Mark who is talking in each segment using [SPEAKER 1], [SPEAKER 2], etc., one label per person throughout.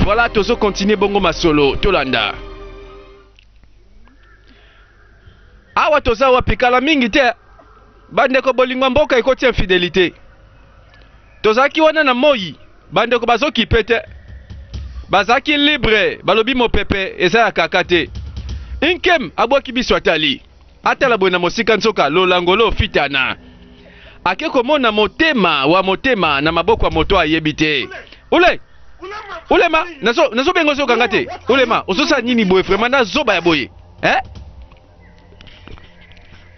[SPEAKER 1] Voilà, tozo continuer bongo masolo, tolanda. Awa toza wapi kala mingi te. Bandeko bolingo ya mboka ekoti infidelite. Tozalaki wana na moi, bandeko bazokipe te. Bazalaki libre, balobi mopepe eza ya kaka te. Inkem abwaki biso atali. Atala boye na mosika nzoka lolango lo fitana. Ake komona motema wa motema na maboko ya moto ayebi te. Ule! Ulema, nazo nazo benga ozoyoka nga te. Ulema, ozosala nini boye vraiment na zoba ya boye? Eh?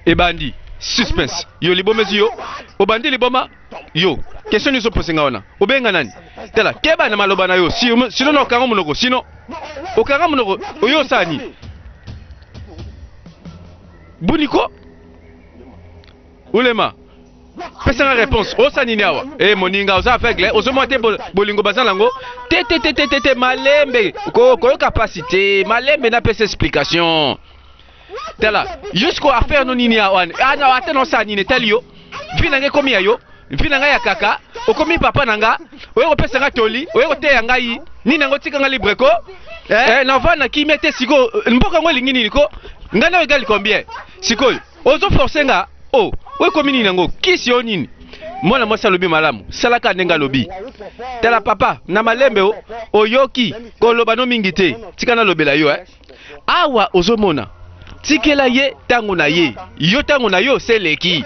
[SPEAKER 1] Ebandi suspense. Yo liboma ezi yo. Obandi liboma yo. Question nini ozopose nga wana? Obenga nani? Tala, keba na maloba na yo. Sinon na okanga monoko. Sinon okanga monoko oyo osala nini? Buniko? Ulema. Pesa nga réponse. Osa nini awa? Eh moninga oza aveugle, ozomona te bolingo baza nango? Te te te te te te malembe. Ko koyoka pasi te. Malembe na pesa explication. Tala, yo siko affaire no nini awa? Ah na ata no sa nini tali yo. Vie na ngai ekomi ya yo. Vie na ngai ya kaka. Okomi papa na nga. Oye kopesa nga toli, oye koteya ngai. Nini yango tika nga libre ko? Eh, na vanda kimia te siko mboka yango elingi nini ko? Ngai na egal combien? Sikoyo ozo force nga oh oyo ekomi nini yango kisi yo nini mwana mwasi alobi malamu salaka ndenge alobi tala papa na malembe o oyoki koloba no mingi te tika nalobela yo eh. Awa ozomona tikela ye tango na ye yo tango na yo seleki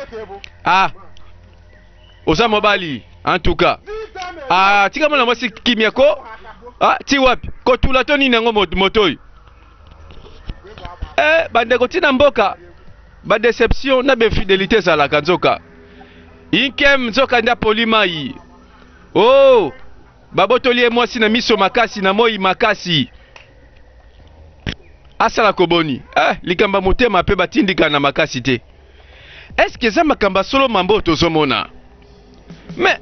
[SPEAKER 1] ah oza mobali en tout cas ah tika mwana mwasi kimia ko ah ti wapi kotula to nini yango moto oyo eh bandeko tina mboka ba deception na ba ezalaka nzoka inkem nzoka nde apoli mai oh babotoli ye mwasi na miso makasi na moi makasi asala koboni eh, likambo ya motema mpe batindika na makasi te eske eza makambo ya solo mambo oyo tozomona me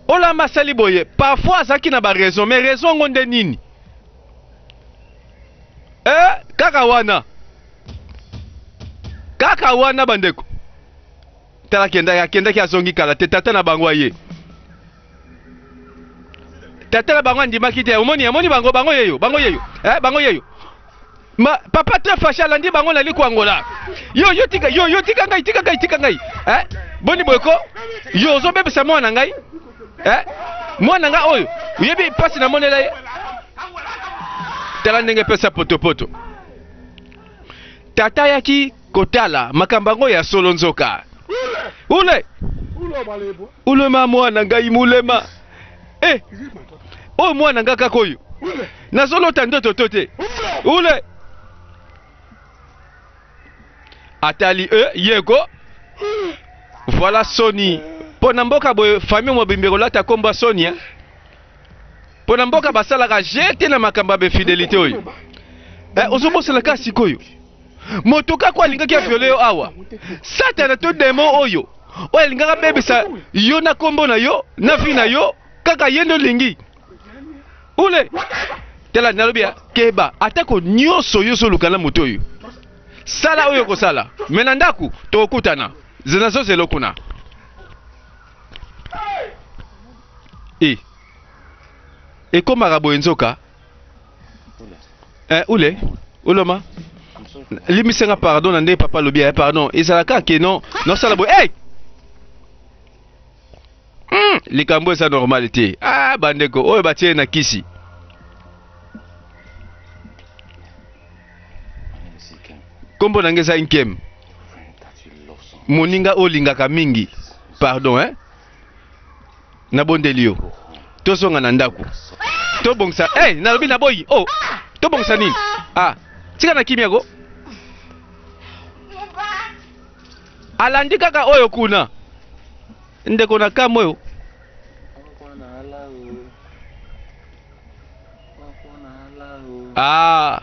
[SPEAKER 1] olamba asali boye parfois azalaki na baraison mais raison yango nde nini eh, kaka wana kaka wana bandeko tala akendaki akendaki azongi kala te tata na bango aye tata na bango andimaki te omoni amoni bango bango yeyo bango yeyo eh, bango yeyo Ma, papa très fâché alandi bango na likwangola yo yo tika yo yo tika ngai tika ngai tika ngai eh boni boye ko yo ozobebisa mwana ngai eh mwana ngai oyo oyebi mpasi namonela ye tala ndenge epesa potopoto tata ayaki kotala makambo yango ya solo nzoka ule ulema mwana ngai mulema eh oyo mwana ngai kaka oyo nazolota ndoto to te ule atali e yeko voilà soni mpo na mboka boye famille mobimba ekolata nkombo ya soni eh? mpo na mboka basalaka je te na makambo ya bainfidelité oyo eh, ozobosana kaka sikoyo moto kaka alingaki aviole yo awa satana to demo oyo oyo alingaka abebisa yo na nkombo na yo na vi na yo kaka ye nde olingi ule tala nalobi ya keba atako nyonso yo ozoluka na moto oyo sala oyo okosala me na ndako tokokutana nazozela kuna e ekomaka boye nzoka eh, ule uloma limbisa nga pardon na ndenge papa alobi eh, pardon ezalaka ke non nosala boye hey! Likambo eza normal te ah, bandeko oyo batie na kisi nkombo na ngai eza nkem moninga oyo olingaka mingi pardon eh? Nabondeli yo tozonga na ndako tobongisa hey, nalobi naboyi oh, tobongisa nini ah, tika na kimia ko alandi kaka oyo kuna ndeko na kamwe oyo ah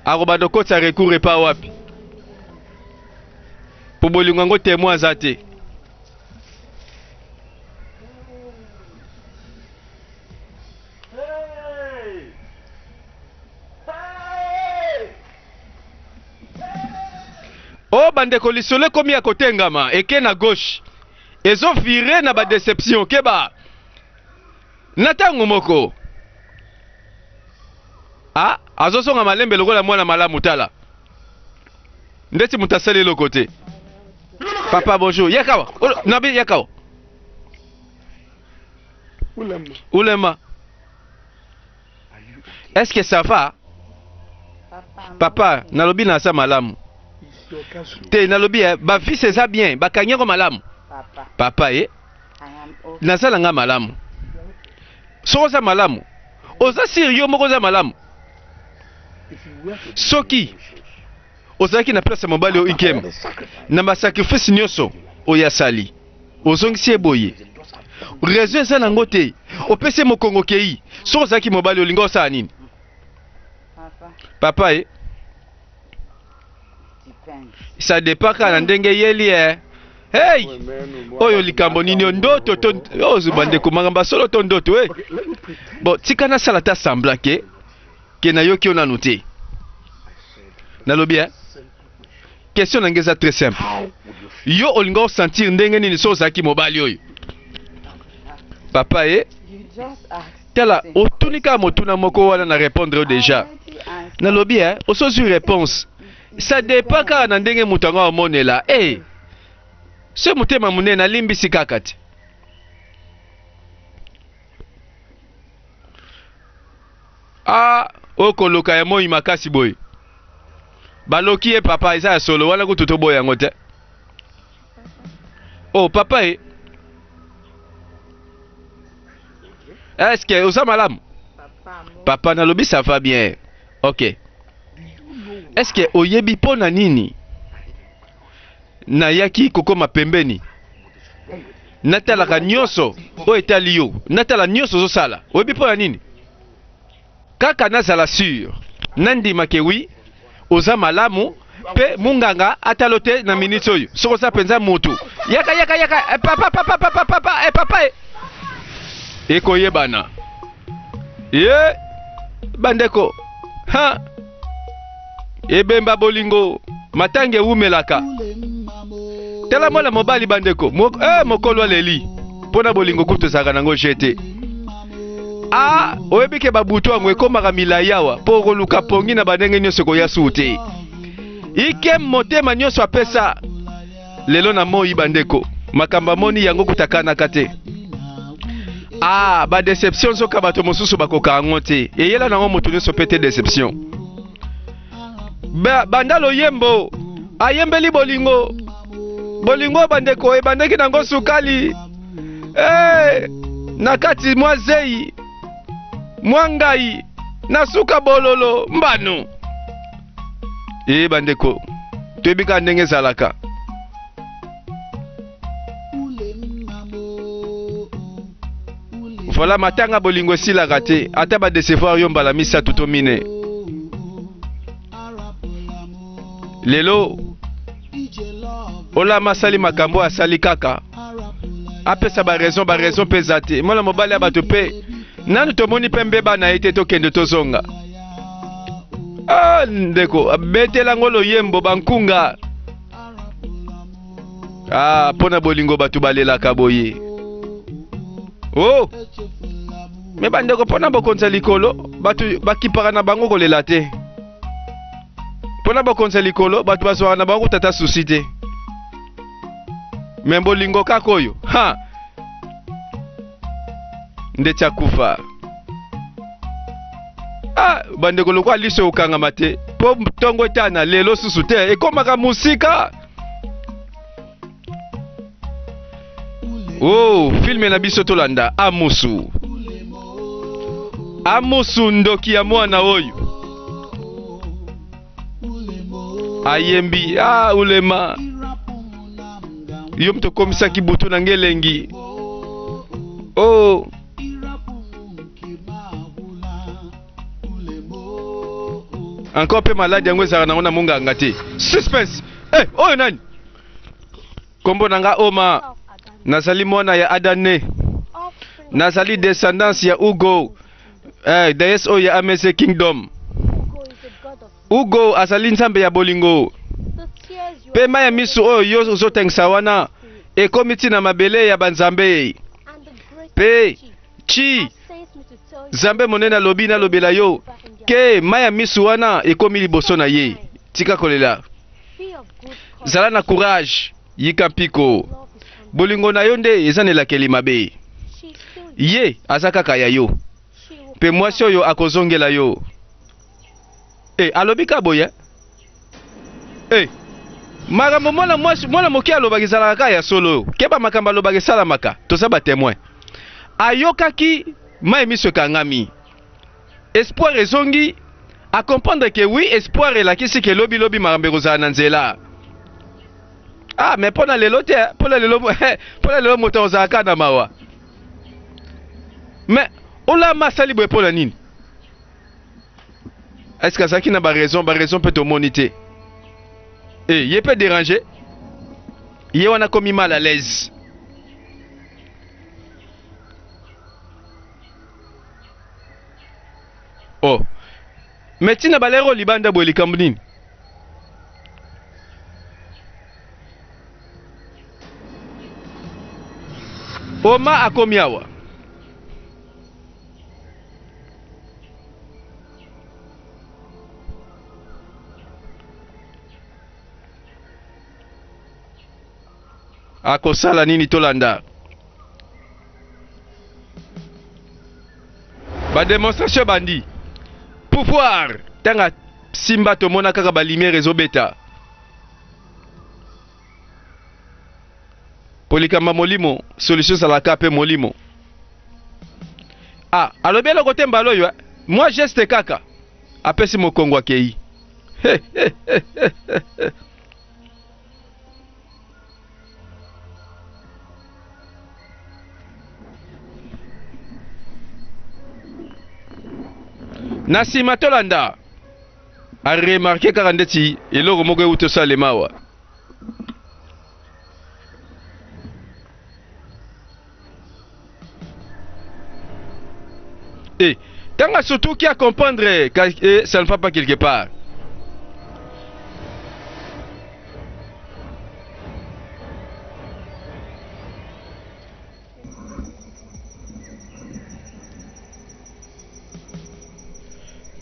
[SPEAKER 1] akobanda okotisa recours epa wapi po bolingo yango temoin aza te Oh bandeko lisolo ekomi ya kotengama eke na gauche ezo vire na ba deception keba na tango moko. Ah, azozonga malembe lokola mwana malamu tala. Ndeti moto asali eloko te. Papa bonjour, yakawa. Nabi yakawa. Ulema. Est-ce que ça va? Papa, nalobi naza malamu. Te nalobi eh, ba vis eza bien, bakangi yango malamu. Papa eh. Naza na nga malamu. Soki oza malamu, oza sur yo moko oza malamu. Soki ozalaki na place ya mobali oyo Ikem, na ba sacrifice nyonso oyo asali, ozongisi ye boye, raison eza nango te, opesi ye mokongo okei. Soki ozalaki mobali olingi osala nini? Papa e ça dépend kaka na ndenge eyeli eh. Hey! Oyo likambo nini oyo ndoto to oyo bandeko makambo ya solo to ndoto eh? Bon, tika nasala ata semblant ke ke nayoki yo nanu te. Nalobi eh? Question na ngai eza très simple. Yo olinga osentir ndenge nini soki ozalaki mobali oyo? Papa eh? Tala, otuni kaka motuna moko wana na répondre yo déjà. Nalobi eh, osozwi réponse. Ça dépend kaka na ndenge moto yango amonela. Eh, soki motema monene alimbisi kaka te. Ah, oyo koloka ya moi makasi boye. Baloki ye papa, eza ya solo wana kutu toboya yango te. Oh papa e. Est-ce que oza malamu? Papa nalobi ça va bien. Ok. Est-ce que oyebi mpo na nini nayaki kokoma pembeni natalaka nyonso oyo etali yo, natala nyonso ozosala? Oyebi mpo na nini? Kaka nazala sur, nandima ke oui oza malamu pe munganga atalo te na minute oyo soki oza penza mutu. Yaka yaka yaka eh, papa papa papa papa eh, papa eh. Ekoyebana ye bandeko ha ebemba bolingo matanga ewumelaka. Tala mwana mobali bandeko Mo, eh, mokolo aleli mpo na bolingo kutu ezalaka nango je te. Ah, oyebi ke babutu yango ekomaka milai awa mpo okoluka pongi na bandenge nyonso ekoya suu te. Ikem motema nyonso apesa lelo na moi bandeko makambo amoni yango kutakanaka te. Ah, ba deception nzoka bato mosusu bakoka yango te. Eyela nango moto nyonso mpe te deception. Ba, banda loyembo ayembeli bolingo bolingo bandeko ebandaki nango sukali hey, eh, na kati mwa zei mwa ngai na suka bololo mbano e eh, bandeko toyebi kaka ndenge ezalaka. Voilà matanga bolingo esilaka te ata ba decevoir yo mbala misato to mine. Lelo olama asali makambo asali kaka apesa ba raison ba raison mpe eza te mwana mobali ya bato mpe nanu tomoni mpe mbeba na ye te tokende tozonga. Ah, ndeko betela ngo loyembo bankunga. Ah, mpo na bolingo bato balelaka boye. Oh! Me bandeko, mpo na bokonzi ya likolo, bato bakipaka na bango kolela te. Mpo na bokonzi ya likolo, bato bazwaka na bango tata susi te. Me bolingo kaka oyo, ha! Ndeti akufa. Ah, bandeko lokola liso ekokangama te mpo ntongo etana lelo susu te ekomaka mosika. Oh, filme na biso tolanda Amusu. Amusu ndoki ya mwana oyo ayembi ah, ulema yo moto okomisaki butu na nge elengi oh. Encore pe maladi yango ezalaka nango na monganga te. Suspense! Eh, oyo nani? Kombo na nga Oma. Nazali mwana ya Adane. Nazali descendance ya Ugo. Eh, déesse oyo ya Ameze Kingdom. Ugo azali nzambe ya bolingo. Pe mai ya misu oyo yo ozotangisa wana ekomi ti na mabele ya banzambe. Pe Chi, Nzambe monene alobi nalobela yo. moke mai ya misu wana ekomi liboso na ye. Tika kolela. Zala na courage, yika mpiko. Bolingo na yo nde eza na elakeli mabe. Ye aza kaka ya yo. Mpe mwasi oyo akozongela yo. Eh, alobi ka boye. Eh, makambo mwana mwasi mwana moke alobaka ezalaka kaka ya solo. Keba makambo alobaka esalamaka. Toza ba temoin. Ayokaki mai miso ekangami. Espoir ezongi, a comprendre que oui espoir elakisi ke lobi lobi makambo ekozala na nzela. Ah mais pona lelo te, pona lelo pona lelo moto akozala kaka na mawa. Mais olama asali boye pona nini? Est-ce que azalaki na ba raison, ba raison mpe tomoni te. Eh, ye mpe déranger. Ye wana komi mal à l'aise. Oh. Mais tina balero libanda boye likambo nini? Oma akomi awa. Akosala nini tolanda. Ba demonstration ebandi. Pouvoir tanga simba tomona kaka ba lumière ezobeta. Po likambo ya molimo solution ezalaka pe molimo. Ah alobi eloko te mbala oyo eh. Mwa geste kaka apesi mokongo akei. Na nsima tolanda a remarquer kaka ndeti eloko moko euti osalema awa. Et tanga surtout qui a comprendre que eh, ça ne va pas quelque part.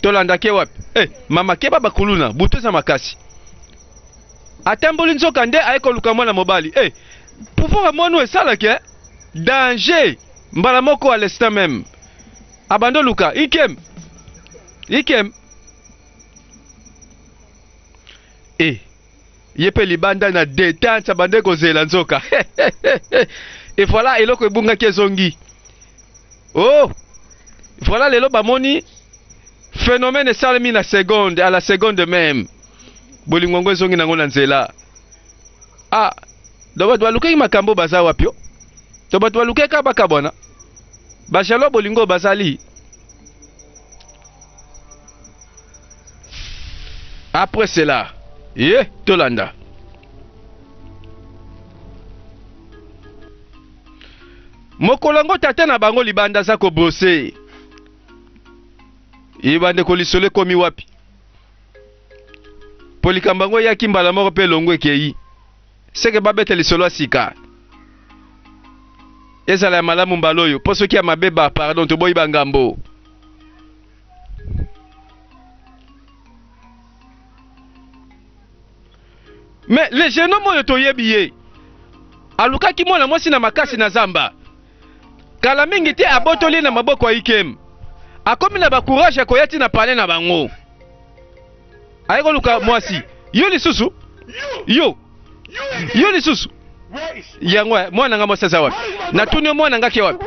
[SPEAKER 1] Tolanda ke wapi? Eh, mama keba bakuluna, butu eza makasi. Atamboli nzoka nde aye koluka mwana mobali. Eh, pouvoir ya mwana oyo esalaka eh? Danger mbala moko à l'instant même. Abandi oluka Ikem. Ikem. Eh, ye pe libanda na detente abandi kozela nzoka. Et voilà eloko ebungaki ezongi. Oh! Voilà lelo bamoni phénomène esalemi na seconde à la seconde même. Bolingo yango ezongi nango na nzela. Ah, donc bato balukaki makambo baza wapi? To bato balukaki kaka bakabwana. Ba jaloux bolingo bazali. Après cela, ye tolanda. Mokolo yango tata na bango libanda aza ko brosser. Ye bandeko lisolo ekomi wapi? Po likambo yango eyaki mbala moko pe elongo ekei. Seke babeta lisolo ya sika. Ezala ya malamu mbala oyo, po soki ya mabe ba pardon toboyi ba ngambo. Mais le jeune homme oyo toyebi ye alukaki mwana mwasi na makasi na zamba. Kala mingi te abotoli ye na maboko ya Ikem. Akomi na ba courage ya koya ti na palais na bango. Aye koluka mwasi. Yo lisusu? Yo. Yo lisusu? Yango eh, mwana nga mwasi aza wapi? Natuni yo mwana nga ke wapi?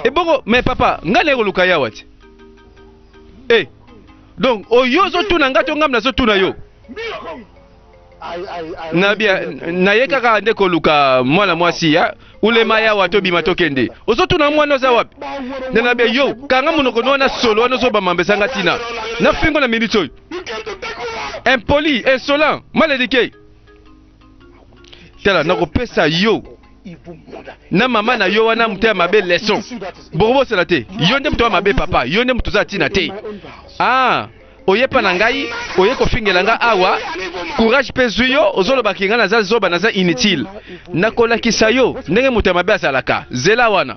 [SPEAKER 1] Ebongo mais papa, nga naye koluka ye awa ti. Eh. Donc oyo ozotuna nga to nga nazotuna yo? Na bien naye kaka nde koluka mwana mwasi ya ulema yawa tobima tokende ozotuna mwana oza wapi nde na bien yo kanga monoko no wana solo wana ozobamba ezanga ntina na fingo na minute oyo impoli insolent mal éduqué tala nakopesa yo na mama na yo wana moto ya mabe leçon bokobosana te yo nde moto ya mabe papa yo nde moto oza ntina te ah oye pa na ngai oye kofingela nga awa courage mpe zwi yo ozoloba ke ngai naza zoba naza inutile nakolakisa yo ndenge moto ya mabe azalaka zela wana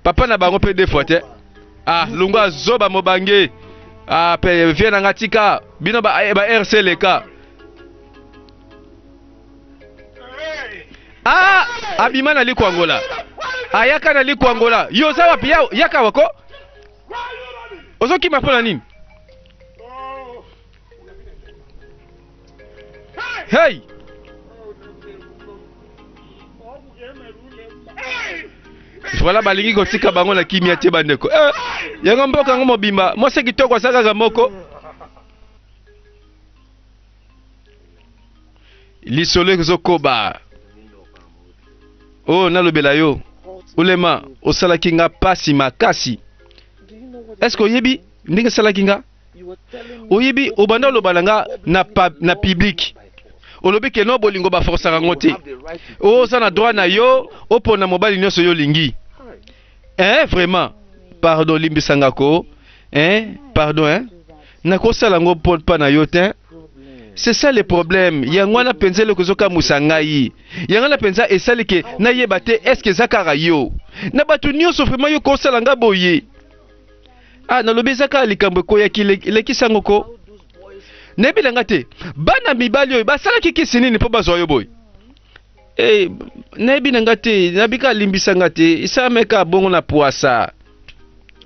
[SPEAKER 1] papa na bango mpe deux fois te ah longwa zoba mobange. Ah, pe vie na nga tika bino ba, eh, ba RC leka. Ah, abima na likwangola. Ayaka na likwangola. Yo oza wapi? Ya, yaka wako. Ozokima mpo na nini? Hey! Voilà balingi kotika bango na kimia te bandeko. Eh, yango mboka yango mobimba mwasi kitoko aza kaka moko. Lisolo ezokoba. Oh, nalobela yo. Ulema, osalaki nga pasi makasi. Est-ce que oyebi ndenge esalaki nga? Oyebi obanda oloba na nga na, pa, na public olobi ke no bolingo baforsaka yango te, oza na droit na yo opona mobali nyonso yo olingi. Eh, vraiment pardon, limbisa nga ko eh, pardon eh. Nakosala yango mpo na yo te. C'est ça le problème. Yango wana mpenza eloko ezokamwisa ngai. Yango wana mpenza esali ke nayeba te est-ce eza kaka yo na bato nyonso vraiment yo kosala nga boye. Ah, nalobi eza kaka likambo ekoyaki lekisa yango ko. Nayebi na nga te bana mibali oyo basalaki kisi nini mpo bazwa yo boye. Eh, nayebi na nga te, nayebi kaka limbisa nga te, esalama kaka bongo na pwasa.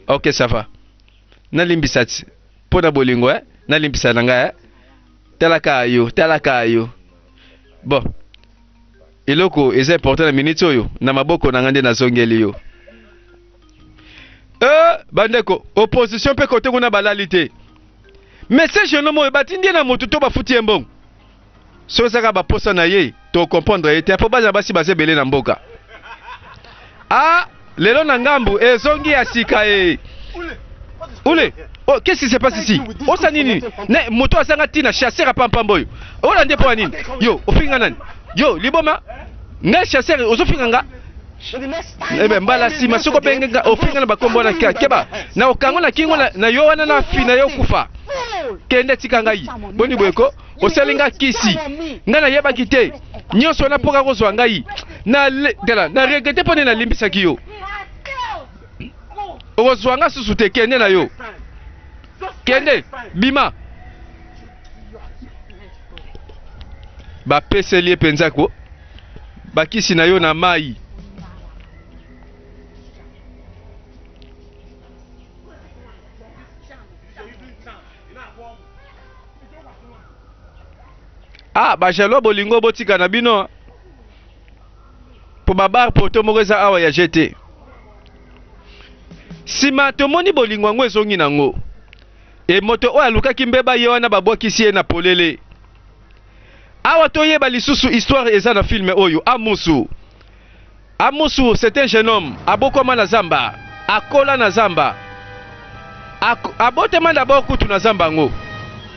[SPEAKER 1] Ok, ça va. Nalimbisa ti mpo na bolingo eh? Nalimbisa na ngai eh? Tala kaka yo, tala kaka yo. Bon, eloko eza important na minute oyo na maboko na nga nde nazongeli yo. Eh, bandeko opposition mpe kote kuna balali te. Mais ce jeune homme oyo batindi ye na motu to bafuti ye mbongo, soki ezaka baposa na ye to comprendre ye te, mpo bana basi baza ebele na mboka. Ah, lelo na ngambu ezongi ya sika e. Ule, oh, qu'est-ce qui se passe ici? Osa nini? Ne moto azanga tina chasseur apampamba oyo. Ola nde po nini? Yo, ofinga nani? Yo, liboma? Ngai chasseur ozofinga nga? Ebe mbala sima soko benge nga ofinga na bakombo wana keba na okango na kingo na, na yo wana na fi na yo kufa. Kende tika ngai. Boni boye ko? Osali nga kisi. Ngai nayebaki te. Nyonso wana mpo kozwa ngai. Na tala, na regrete mpo nde nalimbisaki yo. Okozwa nga susu te, kende na yo. Kende, bima. Bapeseli ye mpenza ko bakisi na yo na mai. Ah, ba jaloux bolingo botika na bino. Po ba bar poto moko eza awa ya GT. Sima tomoni bolingo yango ezongi nango. E moto oyo alukaki mbeba ye wana babwakisi ye na polele. Awa toyeba lisusu histoire eza na film oyo Amusu. Amusu c'est un jeune homme abokwama na zamba, akola na zamba. Abotama d'abord kutu na zamba yango.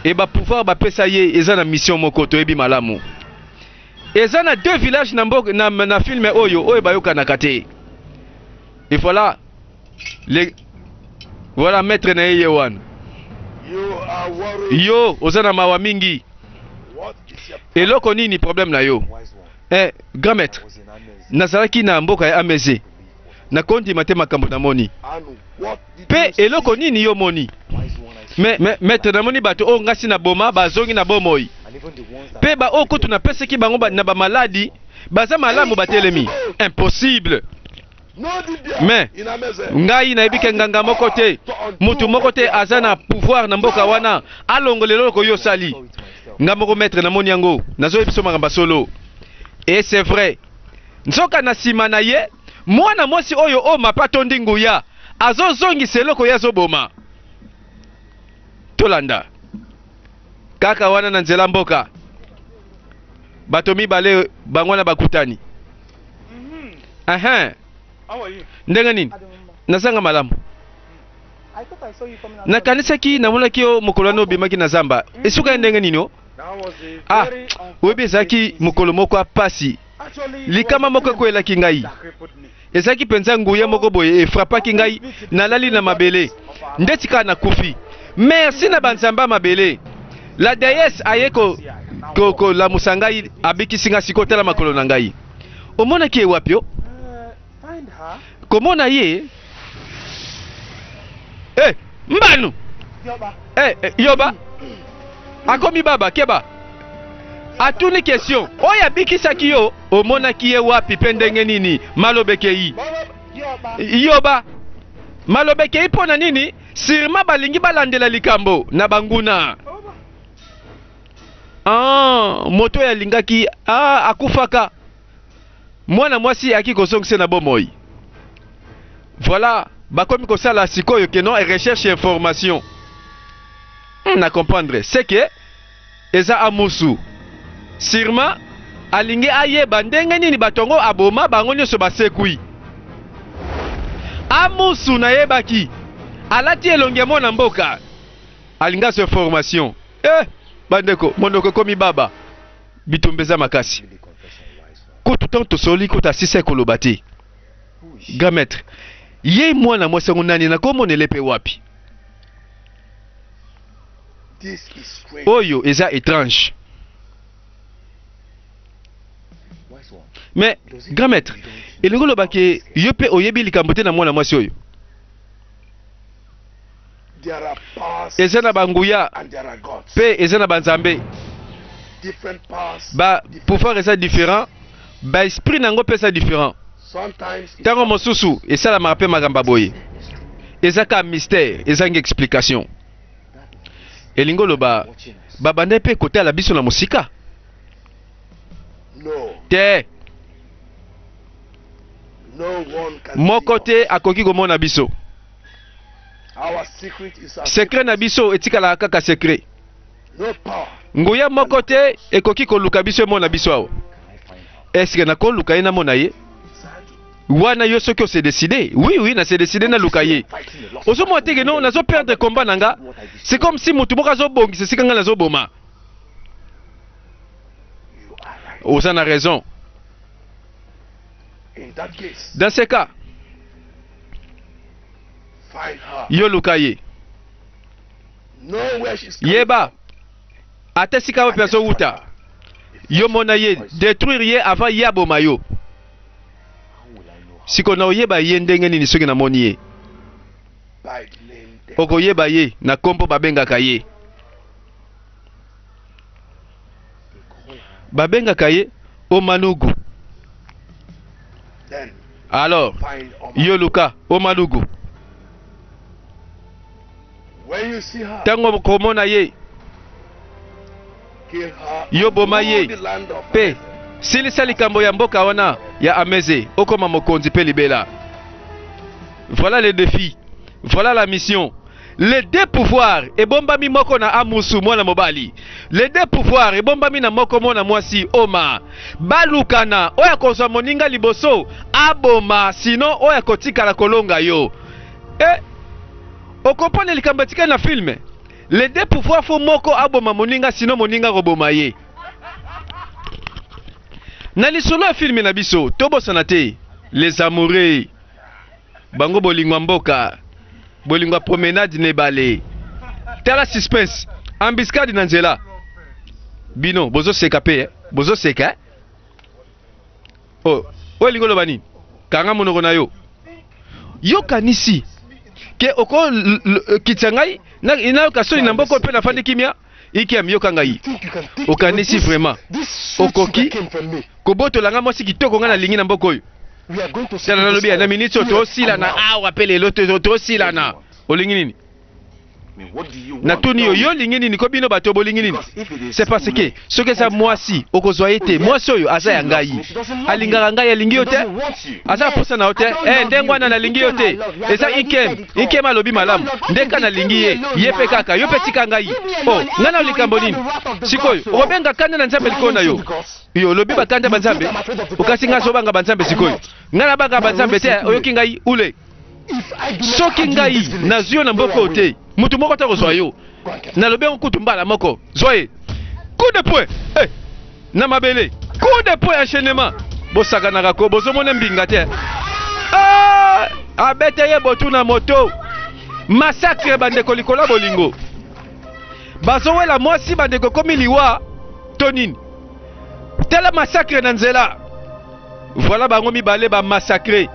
[SPEAKER 1] E ba pouvoir bapesa ye eza na mission moko toyebi malamu. Eza na deux villages na mboka na, na film oyo oyo bayokanaka te. Et voilà les voilà maître na ye ye wana. Yo oza na mawa mingi. Eloko nini problème na yo? Eh, grand maître, nazalaki na mboka ya Ameze. Nakondima te makambo namoni. Pe eloko nini yo moni? Me, me, maître, namoni bato oyo ngasi na boma bazongi na bomoi. Pe ba oyo kutu napesaki bango ba, na ba maladi baza malamu batelemi. Impossible. Mais ngai nayebi ke nganga moko te, mutu moko te aza na pouvoir na mboka wana alongola eloko yo osali. Nga moko maître namoni yango, nazoyebi biso makambo ya solo. Et c'est vrai. Nzoka na sima na ye mwana mwasi oyo oyo mapa atondi nguya azozongisa eloko ye azoboma. Tolanda kaka wana na nzela mboka bato mibale bango wana bakutani. Ahin, ndenge nini? Nazanga malamu. Nakanisaki namonaki yo mokolo wana obimaki na zamba. Esuka ya ndenge nini o? Ah, oyebi ezalaki mokolo moko ya pasi. Likama moko ekwelaki ngai. Ezalaki mpenza nguya moko boye efrapaki ngai, nalali na mabele ndeti kaka nakufi. Merci na banzambe ya mabele. La déesse aye kolamusa ko, ko ngai, abikisi ngai sikoyo, tala makolo na ngai. Omonaki ye wapi o? Komona ye? Eh, mbanu! Eh, eh, yoba akomi baba keba atuni question oyo abikisaki yo omonaki ye wapi mpe ndenge nini maloba ekei yoba maloba ekei mpo na nini sirma balingi balandela likambo na banguna ah, moto oyo alingaki ah, akufaka mwana mwasi ayaki kozongisa na bomoi voilà bakomi kosala sikoyo ke non recherche information na comprendre c'est que eza amusu sûrement alingi ayeba ndenge nini bato yango aboma bango nyonso basekwi amusu nayebaki alati elongi ya mwana mboka alingi azwa information eh, bandeko monoko ekomi baba bitumba eza makasi kutu ntango tosoli kutu asisa ekoloba te grand maître ye mwana mwasi yango nani nakomonele mpe wapi
[SPEAKER 2] This is strange.
[SPEAKER 1] Oyo eza étrange. Mais grand maître, elingi oloba ke yo mpe oyebi likambo te na mwana mwasi oyo?
[SPEAKER 2] There are powers
[SPEAKER 1] Eza na banguya
[SPEAKER 2] and there are gods.
[SPEAKER 1] mpe eza na banzambe.
[SPEAKER 2] Different powers.
[SPEAKER 1] Ba
[SPEAKER 2] different-
[SPEAKER 1] pouvoir eza différent, ba esprit na yango mpe eza différent.
[SPEAKER 2] Sometimes it's
[SPEAKER 1] Ntango mosusu esalamaka mpe makambo ya boye. Eza kaka mystère, ezangi explication. Elingi oloba babandaki mpe kotala biso na mosika?
[SPEAKER 2] No.
[SPEAKER 1] Te,
[SPEAKER 2] No one can
[SPEAKER 1] moko
[SPEAKER 2] see
[SPEAKER 1] te
[SPEAKER 2] us.
[SPEAKER 1] akoki komona biso.
[SPEAKER 2] Our secret is our
[SPEAKER 1] Secret na biso etikalaka kaka secret.
[SPEAKER 2] No power.
[SPEAKER 1] Nguya moko te ekoki koluka biso emona biso awa. Eske nakoluka ye namona ye? Wana yo soki ose decide. Oui, oui, na se decide naluka ye. Ozomona te ke non, nazo perdre combat na nga. C'est comme si motu moko azobongisa esika nga nazoboma.
[SPEAKER 2] You are right.
[SPEAKER 1] Oza na raison.
[SPEAKER 2] In that case,
[SPEAKER 1] Dans ce cas,
[SPEAKER 2] find her.
[SPEAKER 1] yo luka ye.
[SPEAKER 2] Know where she's coming
[SPEAKER 1] Yeba ata esika wapi azowuta. Yo mona ye, détruire ye avant ye aboma yo. Siko na oyeba ye ndenge nini soki namoni ye?
[SPEAKER 2] by name death.
[SPEAKER 1] Okoyeba ye na kombo babengaka ye. Babengaka ye Omanugu.
[SPEAKER 2] Then
[SPEAKER 1] Alors,
[SPEAKER 2] find Oma.
[SPEAKER 1] yo luka Omanugu.
[SPEAKER 2] When you see her,
[SPEAKER 1] Tango okomona ye,
[SPEAKER 2] kill her.
[SPEAKER 1] yo
[SPEAKER 2] and
[SPEAKER 1] boma
[SPEAKER 2] rule
[SPEAKER 1] ye.
[SPEAKER 2] the land of
[SPEAKER 1] Pe
[SPEAKER 2] Ameze.
[SPEAKER 1] silisa likambo ya mboka wana ya Ameze, okoma mokonzi pe libela. Voilà le défi. Voilà la mission. Les deux pouvoirs ebombami moko na Amusu mwana mobali. Les deux pouvoirs ebombami na moko mwana mwasi Oma. Balukana oyo akozwa moninga liboso aboma, sinon oyo akotikala kolonga yo. Eh, okomprendre likambo etikali na film. Les deux pouvoirs faut moko aboma moninga sinon moninga akoboma ye. Na lisolo ya film na biso tobosana te les amoureux bango bolingo ya mboka bolingo ya promenade na ebale tala suspense embuscade na nzela bino bozoseka pe eh? bozoseka eh? Oh, oyo elingi oloba nini kanga monoko na yo yokanisi ke okokitisa ngai nayoka soni na mboka mpe nafandi kimia ikem yoka ngai okanisi vraiment okoki kobotola ngai mwasi kitoko ngai nalingi na mboka oyo tala nalobi ya na miniti oyo tosilana awa mpe lelo tosilana olingi nini natuni yo yo olingi nini ko bino bato bolingi nini c'est parce que soki eza mwasi okozwa ye te mwasi oyo aza ya ngai alingaka ngai alingi yo te aza na posa na yo te eh, ndenge wana nalingi yo te eza ikem ikem alobi malamu ndeka nalingi ye ye mpe kaka yo mpe tika ngai o oh, ngai na likambo nini sikoyo okobenga kanda na nzambe likolo na yo yo olobi bakanda banzambe okasi ngai azobanga banzambe sikoyo ngai nabanga banzambe te oyoki ngai ule soki ngai nazwi yo na mboka oyo te moto moko te akozwa yo nalobi yango kutu mbala moko zwa ye coup de poing eh, na mabele coup de poing enchaînement bosakanaka ko bozomona mbinga te ah, abete ye botu na moto massacre bandeko likolo ya bolingo bazowela mwasi bandeko ekomi liwa to nini tala massacre na nzela Voilà bango mibale ba massacrer.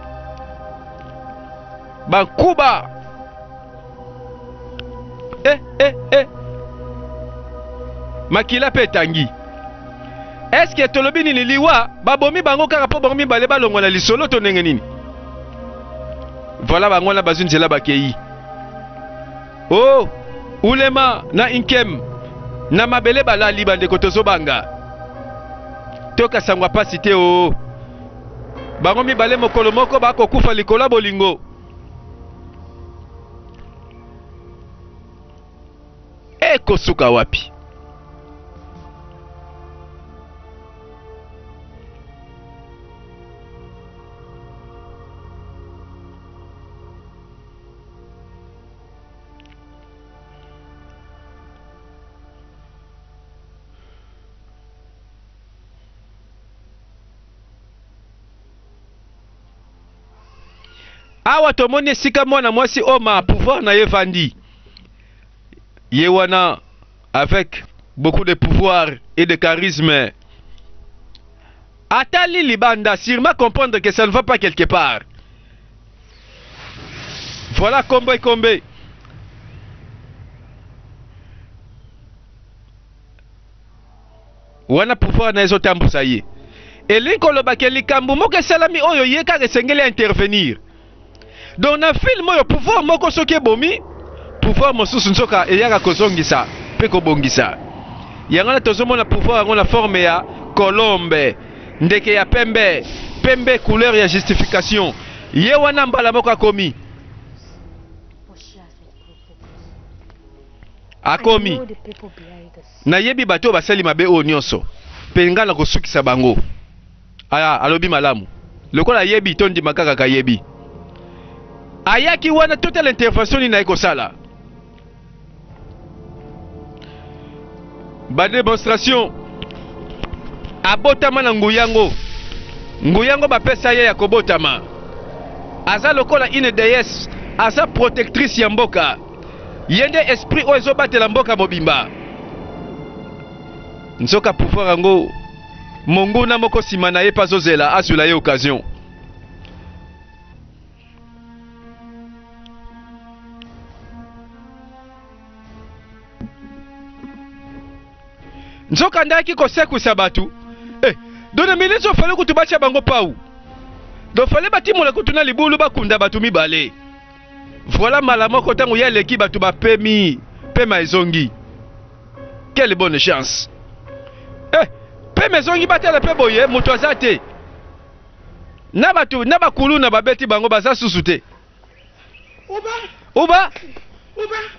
[SPEAKER 1] Bankuba. Eh, eh, eh. Makila mpe etangi. Eske tolobi nini liwa babomi bango kaka mpo bango mibale balongwa na lisolo to ndenge nini? Voilà bango wana bazwi nzela bakei. Oh, Ulema na Inkem na mabele balali bandeko tozobanga. Toka sango ya pasi te oh. Bango mibale mokolo moko bakokufa likolo ya bolingo. Ekosuka wapi? Awa tomoni esika mwana mwasi Oma pouvoir na ye evandi. Ye wana avec beaucoup de pouvoir et de charisme. Atali libanda, sûrement comprendre que ça ne va pas quelque part. Voilà Kombe Kombe. Wana pouvoir na ezotambusa ye. Elingi koloba ke likambo moko esalami oyo ye kaka esengeli a intervenir. Donc na film oyo pouvoir moko soki ebomi, pouvoir mosusu nzoka eyaka kozongisa pe kobongisa. Yango wana tozomona pouvoir yango na forme ya colombe, ndeke ya pembe, pembe couleur ya justification. Ye wana mbala moko akomi. Akomi. Nayebi bato oyo basali mabe oyo nyonso, mpe ngai nakosukisa bango. Aya, alobi malamu. Lokola ayebi, tondima kaka kayebi. Ayaki wana, totala intervention nini aye kosala. Ba demonstration. Abotama na nguya ngo. Nguya ngo bapesa ye ya kobotama. Aza lokola une déesse, aza protectrice ya mboka. Ye nde esprit oyo ezobatela mboka mobimba. Nzoka pouvoir yango monguna moko nsima na ye mpe azozela azwela ye occasion. Nzoka nde ayaki kosekwisa bato. Eh, donc na minute oyo fallait kutu batia bango pau. Donc fallait batimola kutu na libulu bakunda bato mibale. Voilà mbala moko ntango ye aleki bato bapemi, pema ezongi. Quelle bonne chance. Eh, pema ezongi batala pe boye moto aza te. Na bato na bakuluna babeti bango baza susu te. Uba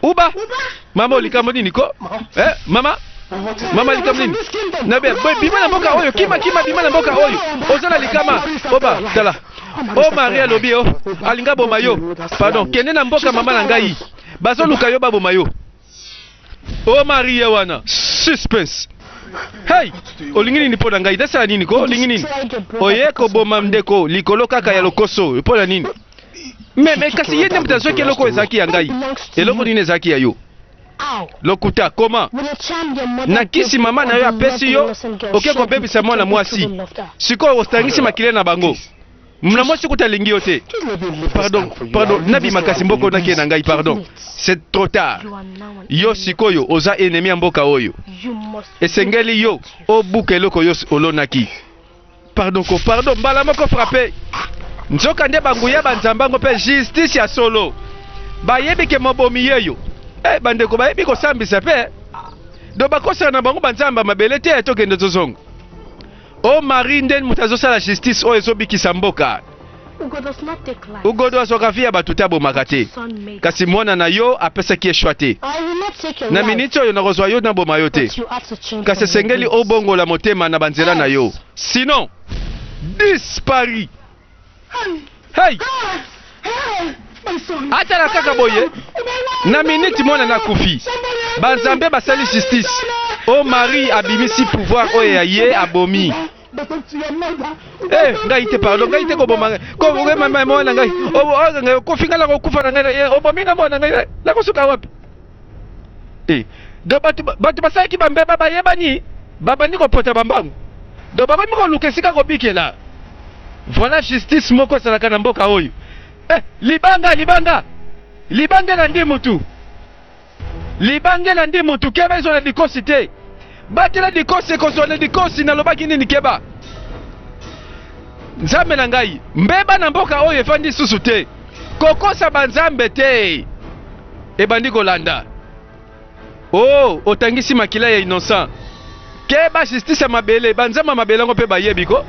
[SPEAKER 1] Uba Mama likambo nini ko? Eh, mama Mama likambo nini? Nabe, boy bima na mboka oyo, kima kima bima na mboka oyo. Oza na likama. Oba, tala. O Maria alobi oh, alinga boma yo. Pardon, kende na mboka mama na ngai. Bazoluka yo baboma yo. O Maria wana, suspense. Hey, olingi nini mpo na ngai? Nasala nini ko? Olingi nini? Oye koboma ndeko likolo kaka ya lokoso mpo na nini? Me, me kasi ye nde moto azwaki eloko oyo ezalaki ya ngai. Eloko nini ezalaki ya yo? Lokuta, koma na kisi mama na yo apesi yo, oke kobebisa mwana mwasi. Sikoyo otangisi makila na bango. Mwana mwasi kuta alingi yo te. Pardon, pardon, nabima kasi mboka oyo nakende na ngai, pardon. C'est trop tard. Yo sikoyo oza ennemi ya mboka oyo. Esengeli yo obuka eloko yo olonaki. Pardon ko, pardon, mbala moko frappe. Nzoka nde banguya ba nzambe yango mpe justice ya solo. Bayebi ke mobomi yeyo. Eh, bandeko bayebi kosambisa mpe. Do bakosaka na bango banzambe ya mabele te, tokende tozonga. O Marie nde moto azosala justice oyo ezobikisa mboka. Ugodo azwaka vie ya bato te, abomaka te. Kasi mwana na yo apesaki ye choix te. Na miniti oyo nakozwa yo naboma yo te. Kasi esengeli obongola motema na banzela na yo. Sinon, disparu. Hey! Atala kaka boye, na miniti mwana na akufi. Banzambe basali justice. O Marie abimisi pouvoir oyo ya ye abomi. Eh, ngai te pardon, ngai te koboma ngai. Ko mama mwana ngai. O ngai okofi ngai nakokufa na ngai. Obomi ngai mwana ngai. Nakosuka wapi? Eh, donc bato bato basalaki bambeba bayebani, babandi kopota bambangu. Donc bakomi koluka esika kobikela. Voilà justice moko ezalaka na mboka oyo. Eh, libanga libanga. Libanga elandi mutu. Libanga elandi mutu, keba ezwa na dikosi te. Batela dikosi ekozwa na dikosi, nalobaki nini keba. Nzambe na ngai, mbeba na mboka oyo efandi susu te. Kokosa banzambe te. Ebandi kolanda. Oh, otangisi makila ya innocent. Keba justice ya mabele, banzambe ya mabele yango mpe bayebi ko.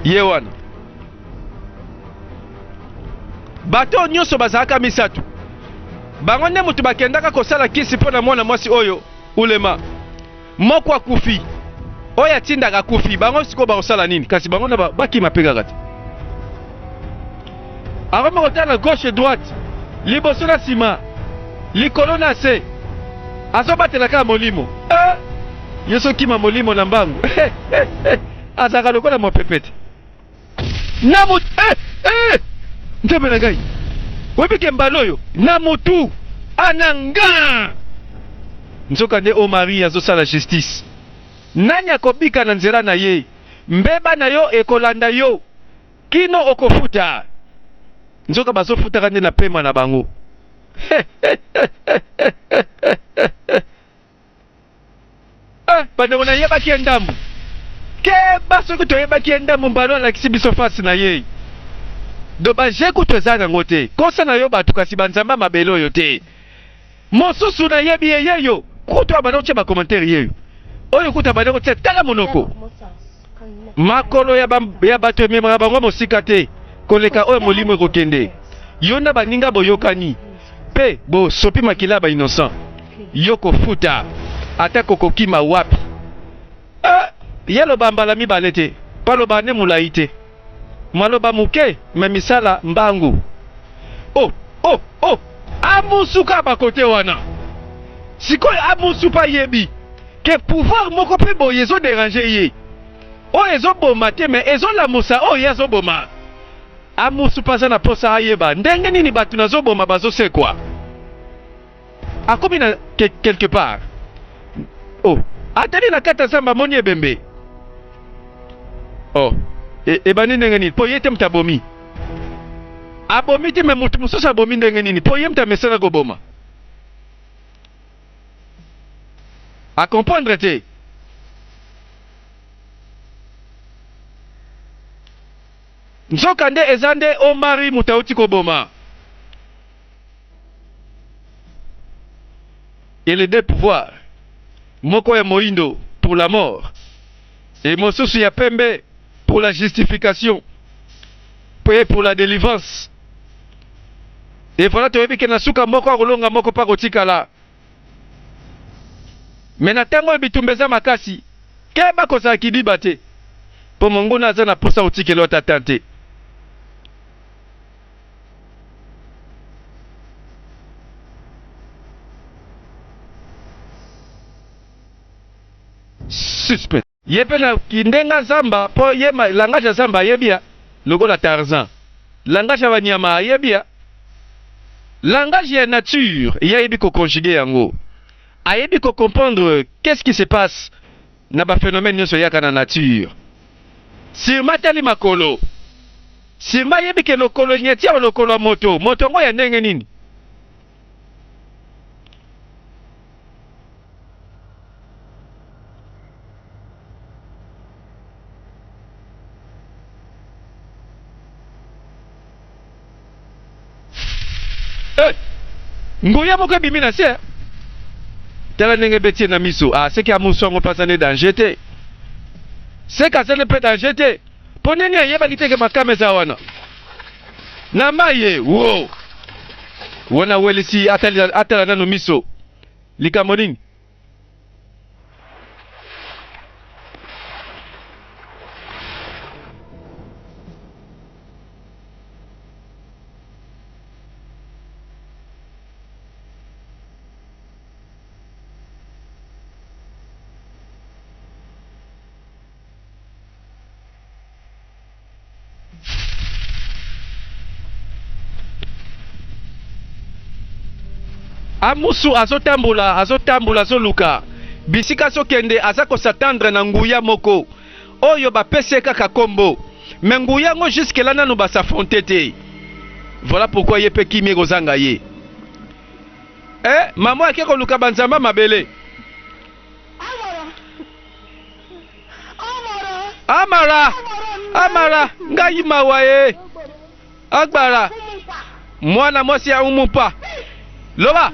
[SPEAKER 1] Ye wana. Bato oyo nyonso bazalaka misato. Bango nde moto bakendaka kosala kisi mpo na mwana mwasi oyo Ulema. Moko akufi. Oyo atindaka akufi. Bango sikoyo bakosala nini? Kasi bango na bakima mpe kaka te. Akomi kotala na gauche droite, liboso na nsima, likolo na se. Azobatela kaka molimo. Eh! Ye sokima molimo na mbangu. Azalaka lokola mopepe te. Na motu eh, eh! Nzambe na ngai, oyebi ke mbala oyo na motu ananga nzoka nde Omari azosala justice. Nani akobika na nzela na ye? Mbeba na yo ekolanda yo kino okofuta. Nzoka bazofutaka nde na pema na bango. Eh, bandeko nayebaki ye ndambu. Keba soki toyebaki ye ndambu mbano alakisi biso face na ye. Do ba jeu kutu eza nango te. Kosa na yo bato kasi ba nzambe ya mabele oyo te. Mosusu nayebi ye yeyo. Kutu abanda kotia ba commentaire yeyo. Oyo kutu abanda kotia tala monoko. Makolo ya, ba, ya bato ememaka bango mosika te koleka oyo molimo ekokende. Yo na baninga boyokani mpe bosopi makila ya ba innocent. Yo kofuta ata kokokima wapi. Eh, ye aloba mbala mibale te, mpo aloba nde molai te. Maloba moke me misala mbangu. Oh, oh, oh, amusuka bakote wana. Sikoyo amusu mpe ayebi ke pouvoir moko mpe boye ezo deranger ye. Oyo ezoboma te me ezolamusa oyo ye azoboma. Amusu mpe aza na posa ayeba ndenge nini bato nazoboma bazosekwa. Akomi na quelque part. Oh, atali na kati ya zamba amoni ebembe. Oh, e, ebandi ndenge nini? Mpo ye te moto abomi. Abomi te, me moto mosusu abomi ndenge nini? Mpo ye moto amesana koboma. A comprendre te. Nzoka nde eza nde Omari moto auti koboma. Et les deux pouvoirs, moko ya moindo pour la mort et mosusu ya pembe pour la justification pe pour la delivrance. Et voilà toyebi ke na suka moko akolonga moko mpe akotikala. Mais na tango oyo bitumba eza makasi, keba kozala kidiba te mpo monguna aza na posa kotikela yo ata temps te. Suspect. Ye pe na kindenga zamba po ye langage ya zamba ayebi ya lokola Tarzan. Langage ya ba nyama ayebi ya. Langage ya nature ye ayebi ko conjuguer yango. Ayebi ko comprendre qu'est-ce qui se passe na ba phenomènes nionso eyaka na nature. Surement atali makolo. Surement ayebi ke lokolo enyati awa lokolo ya moto. Moto yango ya ndenge nini? Eh! Nguya moko ebimi na se. Tala ndenge ebeti ye na miso. Ah, seke amusu yango mpe aza nde danger te. Seke aza nde mpe danger te. Mpo nini ayebaki te ke makama eza wana? Na mai ye, wo! Wana awelisi atala nano miso. Likambo nini? Amusu azotambola, azotambola, azoluka bisika azokende, aza ko s'attendre na nguya moko oyo bapesi ye kaka kombo, mais nguya yango jusque là nanu ba s'affronter te. Voilà pourquoi ye pe kimia ekozanga ye. Eh, mama ake koluka banzamba mabele. Amara, Amara, ngai mawa ye. Agbara, mwana mwasi ya Umupa. Loba,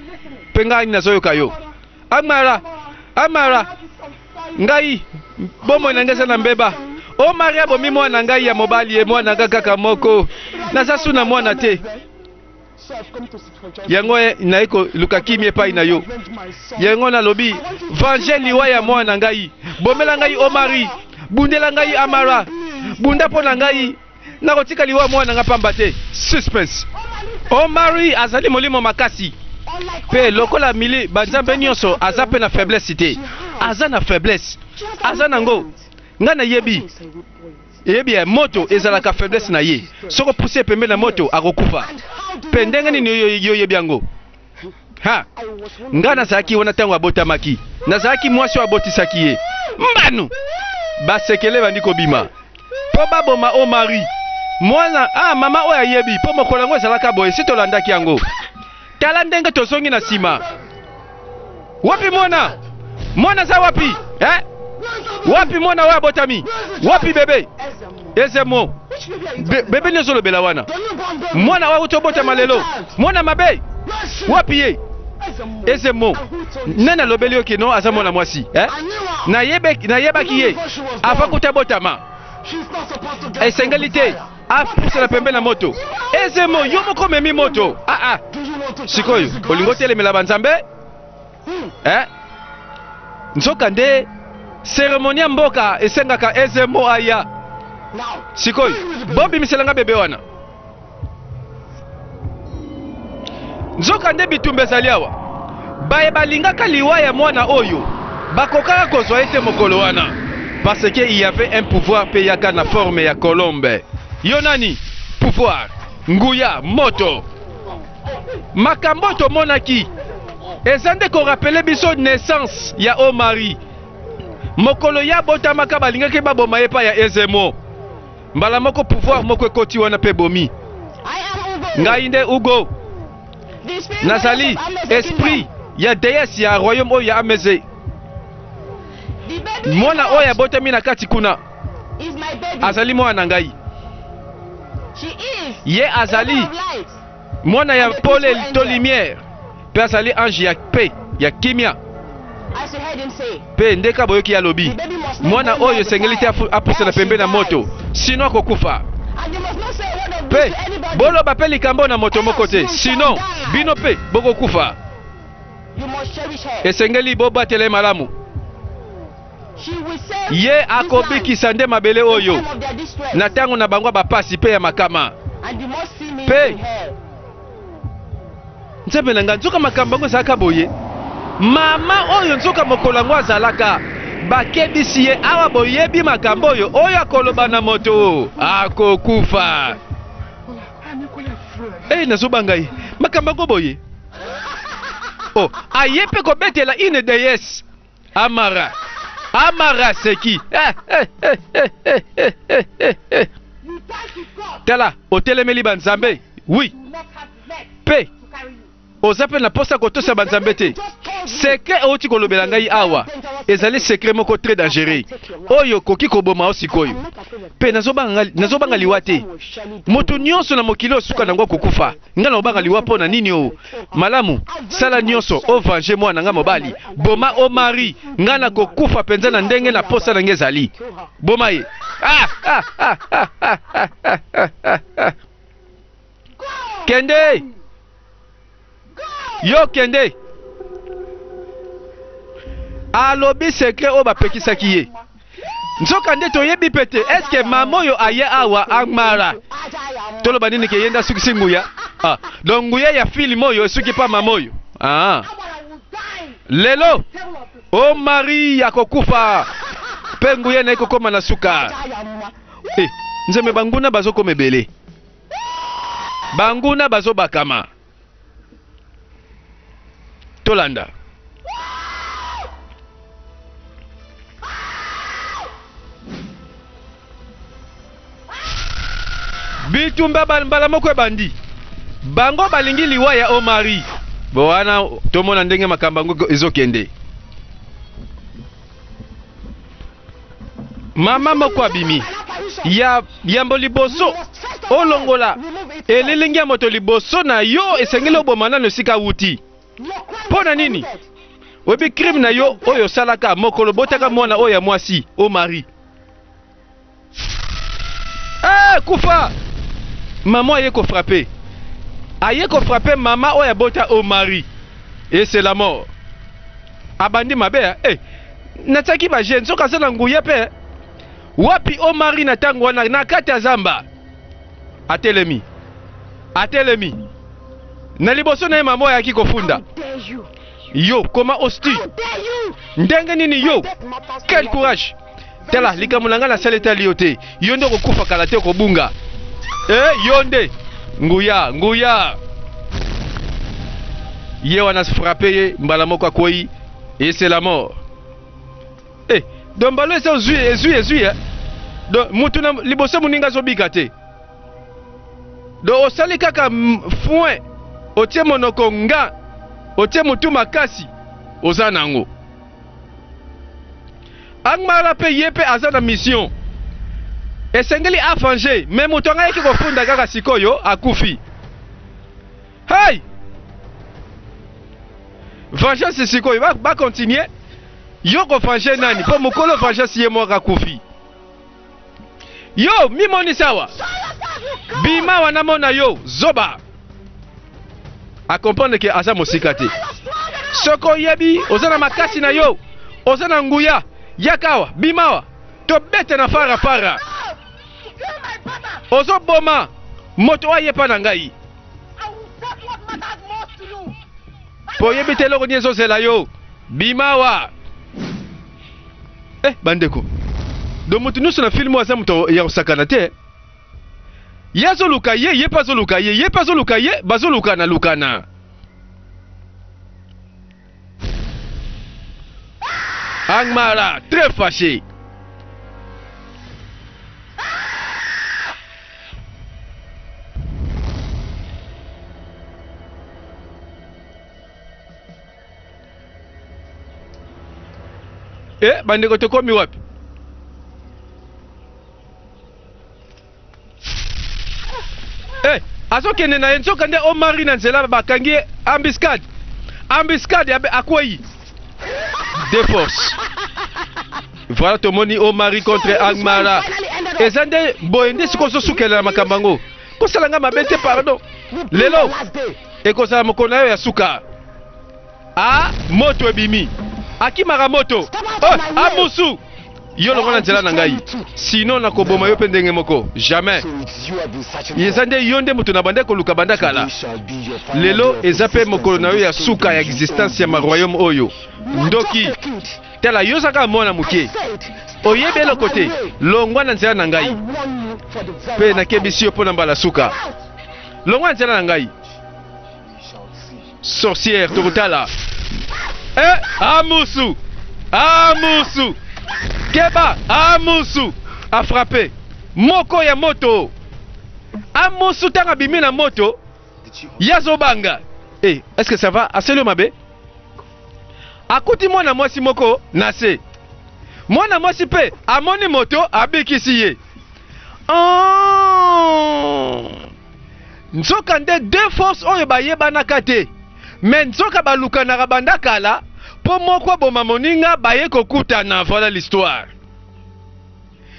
[SPEAKER 1] mpe ngai nazoyoka yo. Amara, Amara, ngai bomoi na ngai eza na mbeba. O Maria abomi mwana ngai ya mobali ye mwana ngai kaka moko. Naza su na mwana te. Yango naye koluka kimia epai na yo. Yango nalobi, venge liwa ya mwana ngai. Bomela ngai Omari, bundela ngai Amara, bunda mpo na ngai. Nakotika liwa mwana ngai pamba te. Suspense. Omari azali molimo makasi. Pe lokola mili banzambe nyonso aza pe na faiblesse te. Aza na faiblesse. Aza nango. Ngai nayebi. Eyebi ya moto ezalaka faiblesse na ye. Soko pousse pembeni na moto akokufa. Pe ndenge nini yo oyebi yango? Ha! Ngai nazalaki wana ntango abotamaki. Nazalaki mwasi oyo abotisaki ye. Mbanu! Basekele ebandi kobima. Mpo baboma Omari. Mwana, ah, mama oyo ayebi, mpo mokolo yango ezalaka boye, si tolandaki yango. Tala ndenge tozongi na nsima. Wapi mwana? Mwana aza wapi? Eh? Wapi mwana oyo abotami? Wapi bebe? Ezemo. Be, bebe nini ozolobela wana? Mwana oyo auti obotama lelo. Mwana mabe. Wapi ye? Ezemo. Nani alobeli yo kino aza mwana mwasi? Eh? Nayebaki ye avant kuta abotama. Esengeli te apusana pembeni na moto. Ezemo, yo moko omemi moto. Ah ah. Sikoyo olingi otelemela banzambe? Eh? Nzoka nde seremonie ya mboka esengaka Ezemo aya. Sikoyo bobimisela nga bebe wana. Nzoka nde bitumba ezali awa. Baye balingaka liwa ya mwana oyo bakokaka kozwa ye te mokolo wana parce que il y avait un pouvoir pe yaka na forme ya colombe. Yo nani? Pouvoir, nguya, moto. Makambo tomonaki eza nde ko rappeler biso naissance ya Omari. Mokolo ye abotamaka balingaki baboma ye epai ya Ezemo. Mbala moko pouvoir moko ekoti wana pe ebomi. Ngai nde Hugo. Nazali esprit ya déesse ya royaume oyo ya Ameze. Mwana oyo abotami na kati kuna azali mwana na ngai. Ye azali mwana ya pole to lumière, pe azali ange ya paix, ya kimia. Pe ndeka boyoki ye alobi, mwana oyo esengeli te apusana pembeni na moto, sinon akokufa. Pe boloba pe likambo na moto moko te, sinon bino pe bokokufa. Esengeli bobatela ye malamu. Ye akobikisa nde mabele oyo na ntango na bango ya bapasi mpe ya makama. Mpe Nzambe na ngai, nzoka makambo yango ezalaka boye? Mama oyo nzoka mokolo yango azalaka bakebisi ye awa, boyebi makambo oyo, oyo akoloba na moto akokufa. Eh, nazobanga ye makambo yango boye. Oh, aye mpe kobetela une déesse Amara. Amara seki. Eh, eh, eh, eh, eh, eh, eh, eh, eh. Tala, otelemeli banzambe. Oui. Pe oza pe na posa kotosa banzambe te. Secret outi kolobela ngai awa ezali secret moko très dangereux oyo okoki koboma yo sikoyo. Pe nazobanga nazobanga liwa te. Moto nyonso na mokili oyo suka nango akokufa. Nga nakobanga liwa po na nini oh? Malamu, sala nionso o venger mwana nga mobali. Boma Omari, nga nakokufa penza na ndenge na posa na nga ezali. Boma ye. Ah, ah, ah, ah, ah, ah, ah, ah, ah, ah. Kende! Yo kende! Alobi secret oyo bapekisaki ye. Nzoka nde toyebi pe te est-ce que mama oyo aye awa Amara toloba nini ke ye nde asukisi nguya? Ah, donc nguya ya film oyo esuki pa mama oyo. Ah. Lelo Omari akokufa pe nguya na ye kokoma na suka. Eh, Nzambe banguna bazokoma ebele. Banguna bazobakama. Tolanda. Bitumba mbala moko ebandi. Bango balingi liwa ya Omari. Bo wana tomona ndenge makambo yango ezokende. Mama moko abimi ya yambo liboso olongola elilingi ya moto liboso na yo, esengeli oboma nano esika awuti. Mpo na nini? Oyebi crime na yo oyo osalaka mokolo botaka mwana oyo ya mwasi o Marie. Eh, kufa! Maman aye ko frapper. Aye ko frapper mama oyo abota Omari. Et c'est la mort. Abandi mabe hein? Eh, natiaki ba jeu nzoka aza na nguya pe. Hein? Wapi Omari na tango wana na kati ya zamba? Atelemi. Atelemi. Na liboso na ye mama oyo ayaki kofunda. Yo, koma osti. Ndenge nini yo? Quel courage! Tala, likambo na ngai nasali etali yo te. Yo nde okokufa kala te, okobunga. Eh, yo nde nguya, nguya. Ye wana frappe ye mbala moko akwei et c'est la mort. Eh, donc mbalo eza ozui, ezui, ezui eh. Donc mutu na liboso moninga azobika te. Donc osali kaka foin, otie monoko nga, otie mutu makasi, oza nango. Angmara pe ye pe aza na mission. Esengeli a venger mais moto anga ayaki kofunda kaka sikoyo akufi. Hey! Vengeance sikoyo ba, ba continuer yo ko venger nani po mokolo vengeance ye moko akufi. Yo mimonisa awa. Bima wana mona yo zoba. A comprendre que aza mosika te. Soki oyebi oza na makasi na yo, oza na nguya, yaka awa, bima awa. Tobete na fara fara. Ozo boma moto oyo aye epa na ngai. Po oyebi te eloko nini ezozela yo. Bima awa. Eh bandeko. Donc moto nyonso na film oyo aza moto ya kosakana te. Ye azoluka ye, ye mpe azoluka ye, ye mpe azoluka ye, bazolukana lukana. Angmara, très fâché. Eh, bandeko tokomi wapi? Eh, azokende na ye nzoka nde Omari na nzela bakangi ye embuscade. Embuscade akwei. De force. Voilà tomoni Omari contre Angmara. Eza nde boye nde sikoyo ozosukela na makambo yango. Kosala nga mabe te pardon. Lelo ekozala mokolo na yo ya suka. Ah, moto ebimi. Akimaka moto. Oh, amusu. Yo longwa na nzela na ngai. Sinon nakoboma yo pe ndenge moko. Jamais. Eza nde yo nde moto na banda koluka banda kala. Lelo eza pe mokolo na yo ya suka ya existence ya ma royaume oyo. Ndoki. Tala yo oza kaka mwana moke. Oyebi eloko te. Longwa na nzela na ngai. Pe nakebisi yo mpo na mbala suka. Longwa na nzela na ngai. Sorcière tokotala. Eh, amusu. Amusu. Keba, amusu. A frappé. Moko ya moto. Amusu tanga bimi na moto. Yazobanga. Eh, est-ce que ça va? Aselo mabe? Akuti mwana mwasi moko na se. Mwana mwasi pe amoni moto abikisi ye. Oh! Nzoka nde deux forces oyo bayebanaka te mais nzoka balukanaka banda kala po moko aboma moninga baye kokutana voilà l'histoire.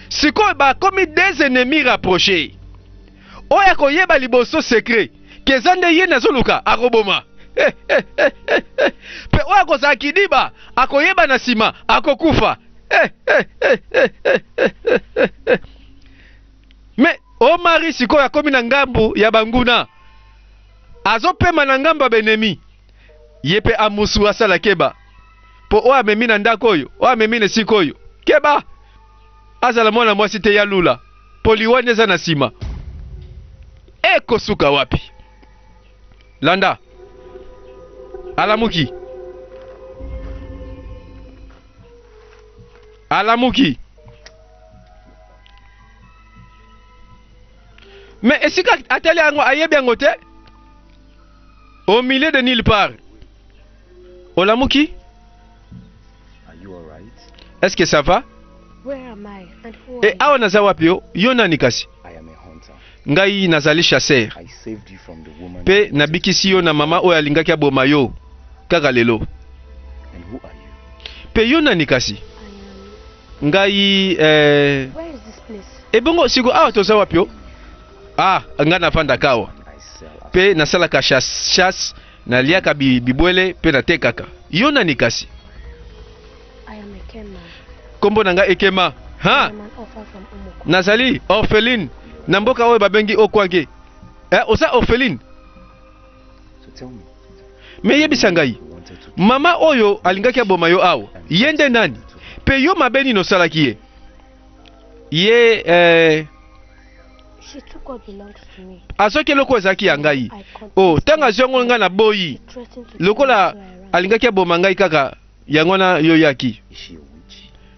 [SPEAKER 1] Sikoyo bakomi deux ennemis rapproches oyo akoyeba liboso secret ke eza nde ye nazoluka akoboma pe oyo akozala kidiba akoyeba na sima akokufa Mais Omari sikoyo akomi na ngambu ya banguna. Azopema na ngambu ya benemi. Ye pe amusu asala keba. Po oyo amemi na ndako oyo, oyo amemi na esika oyo. Keba! Azala mwana mwasi te ya lula. Po liwa nde eza na sima. Eko suka wapi? Landa. Alamuki. Alamuki. Mais esika atali yango ayebi yango te. Au milieu de nulle part. Olamuki? Est-ce que ça va? E awa naza wapi yo? Yo nani kasi? Ngai nazali chasseur. Pe nabikisi yo na mama oyo alingaki aboma yo kaka lelo. Pe yo nani kasi? Ngai eh... Ebongo siko awa toza wapi yo? Ah, ngai nafandaka awa. Pe nasalaka chasse, chasse naliaka bibwele pe natekaka. Yo nani kasi? Kombo na ngai Ekema. Ha! Nazali orpheline na mboka oyo babengi Okwange. Eh, oza orpheline? Me yebisa ngai, mama oyo alingaki aboma yo awa, ye nde nani? Pe yo mabe nini osalaki ye? Ye eh, azwaki eloko ezalaki ya ngai. Oh, ntango azwi yango ngai naboyi. Lokola alingaki aboma ngai kaka yango wana yo yaki.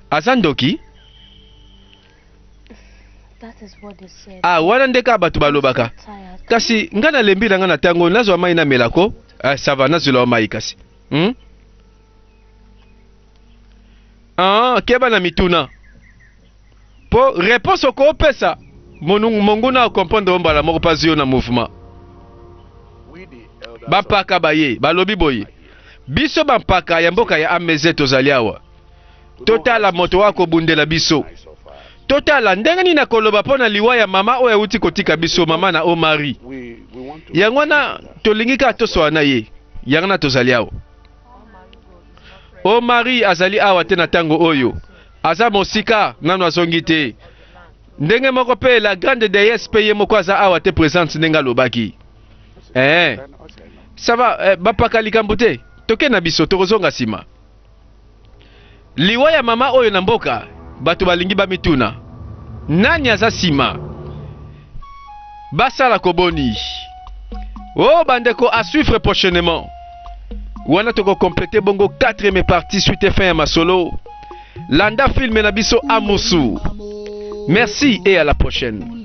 [SPEAKER 1] Aza ndoki? Ah, wana nde kaka bato balobaka. Kasi ngai nalembi na ngai na ntango nazwa mai namela ko. Ah, ça va, nazwela wa mai kasi. Hmm? Ah, keba na mituna. Po reponse okopesa monguna akomprendre yo mbala moko mpe azwi yo na mouvement. Bampaka baye balobi boye, biso bampaka ya mboka ya Ameze tozali awa. Totala moto oyo akobundela biso. Totala ndenge nini akoloba mpo na liwa ya mama oyo auti kotika biso, mama na Omari. Yango wana tolingi kaka toswana na ye. Yango wana tozali awa. Omari azali awa te na ntango oyo. Aza mosika, nanu azongi te. Ndenge moko mpe la grande déesse mpe ye moko aza awa te presente ndenge alobaki. Eh. Ça va, eh, bapaka likambo te. Toke na biso, tokozonga nsima. Liwa ya mama oyo na mboka, bato balingi bamituna nani aza nsima. Basala koboni. Oh bandeko, à suivre prochainement. Wana toko compléter bongo quatrième partie suite et fin ya masolo. Landa film na biso Amusu. Merci et à la prochaine.